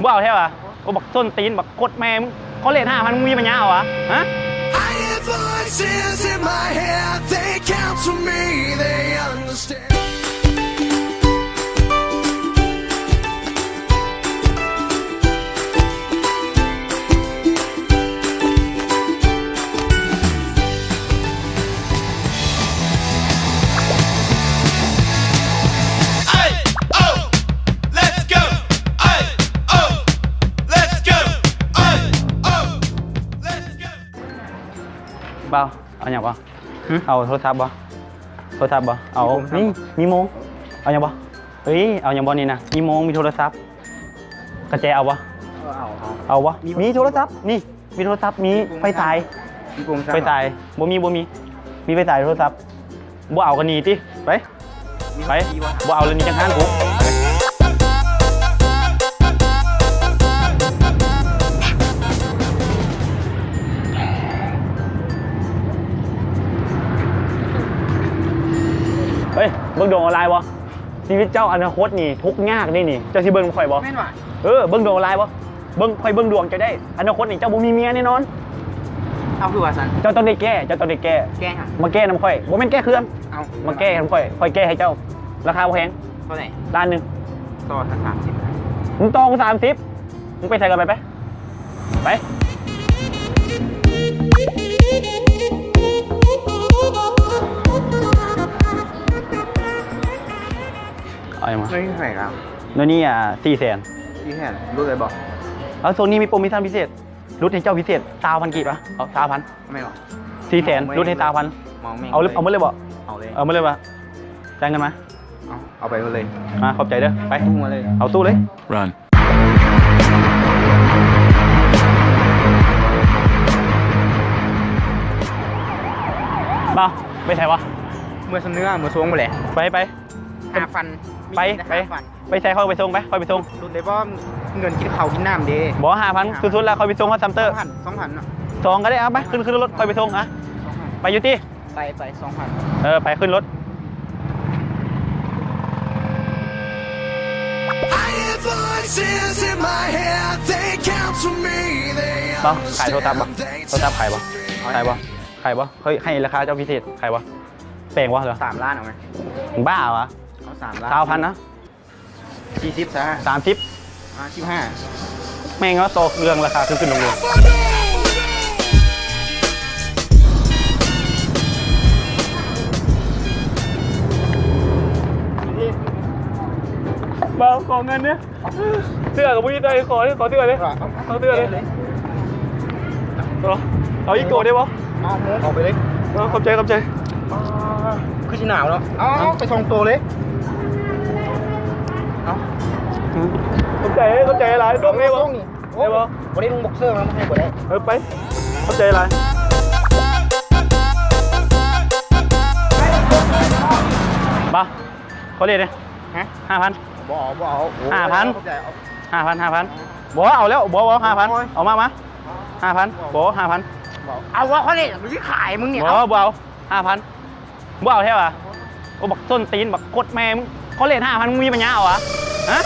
ບໍ່ເອົາແທ້ຫວາ? ໂອ້ ບັກສົ້ນຕີນ ບັກກົດແມ່ມຶງ ຂໍເລດຫ້າພັນ ມຶງມີປັນຍາເອົາຫວາ? ຮະ? I hear voices in my head, they counsel me, they understand. ບ່າວ ເອົາຫຍັງບໍ່? ຫຶ? ເອົາໂທລະສັບບໍ່? ໂທລະສັບບໍ່? ເອົາ ມີໂທລະສັບ ມີ ມີໂມງ ເອົາຫຍັງບໍ່? ເອີຍ ເອົາຫຍັງບໍ່ນີ້ນະ? ມີໂມງ ມີໂທລະສັບ ກະແຈເອົາບໍ່? ເອີ ເອົາ ເອົາ ເອົາບໍ່? ມີ ມີໂທລະສັບ ນີ້ ມີໂທລະສັບ ມີໄຟສາຍ ມີໂທລະສັບ ໄຟສາຍ ບໍ່ມີ ບໍ່ມີ ມີໄຟສາຍ ໂທລະສັບ ບໍ່ເອົາກະໜີຕິ ໄປ ໄປ ບໍ່ເອົາແລ້ວໜີຈາກຮ້ານກູ. ເຮີ້ຍ ເບິ່ງດວງອອນລາຍບໍ່? ຊີວິດເຈົ້າອະນາຄົດນີ້ທຸກຍາກເດ້ນີ້ ເຈົ້າຊິເບິ່ງນຳຂ້ອຍບໍ່? ແມ່ນຫວາ? ເອີ ເບິ່ງດວງອອນລາຍບໍ່? ເບິ່ງ ຂ້ອຍເບິ່ງດວງເຈົ້າໄດ້ ອະນາຄົດນີ້ເຈົ້າບໍ່ມີເມຍແນ່ນອນ. ເອົາ ຄືວ່າຊັ້ນ? ເຈົ້າຕ້ອງໄດ້ແກ້ ເຈົ້າຕ້ອງໄດ້ແກ້. ແກ້ຫຍັງ? ມາແກ້ນຳຂ້ອຍ ບໍ່ແມ່ນແກ້ເຄື່ອງ. ເອົາ ມາແກ້ນຳຂ້ອຍ ຂ້ອຍແກ້ໃຫ້ເຈົ້າ ລາຄາບໍ່ແພງ. ເທົ່າໃດ? ລ້ານໜຶ່ງ. ຕໍ່ສາມສິບ ມັນຕໍ່ກູສາມສິບ ມຶງໄປໃສກະໄປ ໄປ ໄປ. ເອົາຫຍັງມາ? ໂດຍນີ້ເທົ່າໃດລະ? ໂດຍນີ້ ອ່າ ສີ່ແສນ. ສີ່ແສນ ຫຼຸດໄດ້ບໍ່? ເອົາ ຊ່ວງນີ້ມີໂປຣໂມຊັນພິເສດ ຫຼຸດໃຫ້ເຈົ້າພິເສດ ຊາວພັນກີບ ອະ ເອົາ ຊາວພັນ. ແມ່ນບໍ່? ສີ່ແສນ ຫຼຸດໃຫ້ຊາວພັນ. ເອົາ ເອົາໝົດເລີຍບໍ່? ເອົາເລີຍ ເອົາໝົດເລີຍບໍ່? ຈ່າຍເງິນມາ. ເອົາ ເອົາໄປໝົດເລີຍ. ມາ ຂອບໃຈເດີ ໄປ ຕູ້ມາເລີຍ ເອົາຕູ້ເລີຍ. ບ່າວ ໄປໃສວະ? ເມືອຊຳເໜືອ ເມືອຊົງພຸ້ນແຫຼະ. ໄປ ໄປ ຫ້າພັນ ໄປ ໄປ ໄປໃສ ຂ້ອຍໄປສົ່ງ ໄປ ຂ້ອຍໄປສົ່ງ. ຫຼຸດໄດ້ບໍ່? ເງິນກິນເຂົ້າກິນນ້ຳເດ້. ບໍ່ ຫ້າພັນ ສຸດໆ ແລ້ວ ຂ້ອຍໄປສົ່ງຮອດຊຳເຕີ. ສອງພັນ ສອງພັນເນາະ. ສອງກະໄດ້ ເອົາໄປ ຂຶ້ນ ຂຶ້ນລົດ ຂ້ອຍໄປສົ່ງ. ອະ ສອງພັນ ໄປຢູ່ຕິ? ໄປ ໄປ ສອງພັນ. ເອີ ໄປ ຂຶ້ນລົດ. ເອົ້າ ຂາຍໂທລະສັບບໍ່? ໂທລະສັບຂາຍບໍ່? ຂາຍບໍ່? ຂາຍບໍ່? ເຮີ້ຍ ໃຫ້ລາຄາເຈົ້າພິເສດ ຂາຍບໍ່? ແພງບໍ່? ເຫຼືອ ສາມລ້ານ ເອົາໄໝ? ບ້າຫວາ? ເອົາສາມລ້ານ. ຊາວພັນນະ. ສີ່ສິບຊະ? ສາມສິບ. ອ່າ ສິບຫ້າ. ແມ່ງເນາະ ຕໍ່ເລື່ອງລາຄາຂຶ້ນໆລົງໆ. ບ່າວ ຂໍເງິນເດີ້. ເສື້ອກະບໍ່ມີໃສ່ ຂໍເດີ້ ຂໍເສື້ອເດີ້ ຂໍເສື້ອເດີ້. ເອົາ ເອົາອີກໂຕໄດ້ບໍ່? ເອົາ ເອົາໄປເລີຍ. ເອີ ຂອບໃຈ ຂອບໃຈ. ຄືຊິໜາວເນາະ. ເອົາ ເອົາໄປສອງໂຕເລີຍ. ເອົາ ຂອບໃຈ ຂອບໃຈຫຼາຍ. ສົ່ງໄດ້ບໍ່? ໂອ້ ໄດ້ບໍ່? ບໍ່ໄດ້ນຸ່ງບັອກເຊີມາໃຫ້ບໍ່ໄດ້. ເອີ ໄປ ຂອບໃຈຫຼາຍ. ບ່າວ ຂໍເລດເດ້. ຮະ? ຫ້າພັນ. ບໍ່ເອົາ ບໍ່ເອົາ. ໂອ້ຍ ຫ້າພັນ ຂອບໃຈ. ຫ້າພັນ ຫ້າພັນ. ບໍ່ເອົາແລ້ວ ບໍ່ ບໍ່ ຫ້າພັນ. ໂອ້ຍ ເອົາມາ ມາ ຫ້າພັນ. ບໍ່ ບໍ່ ຫ້າພັນ. ບໍ່ເອົາ. ເອົາວ່າ ຂໍເລດ ມຶງຊິຂາຍມຶງນີ້. ບໍ່ ບໍ່ເອົາ ຫ້າພັນ. ບໍ່ເອົາແທ້ຫວາ? ໂອ້ ບັກສົ້ນຕີນ ບັກກົດແມ່ມຶງ ຂໍເລດຫ້າພັນ ມຶງມີປັນຍາເອົາຫວາ? ຮະ?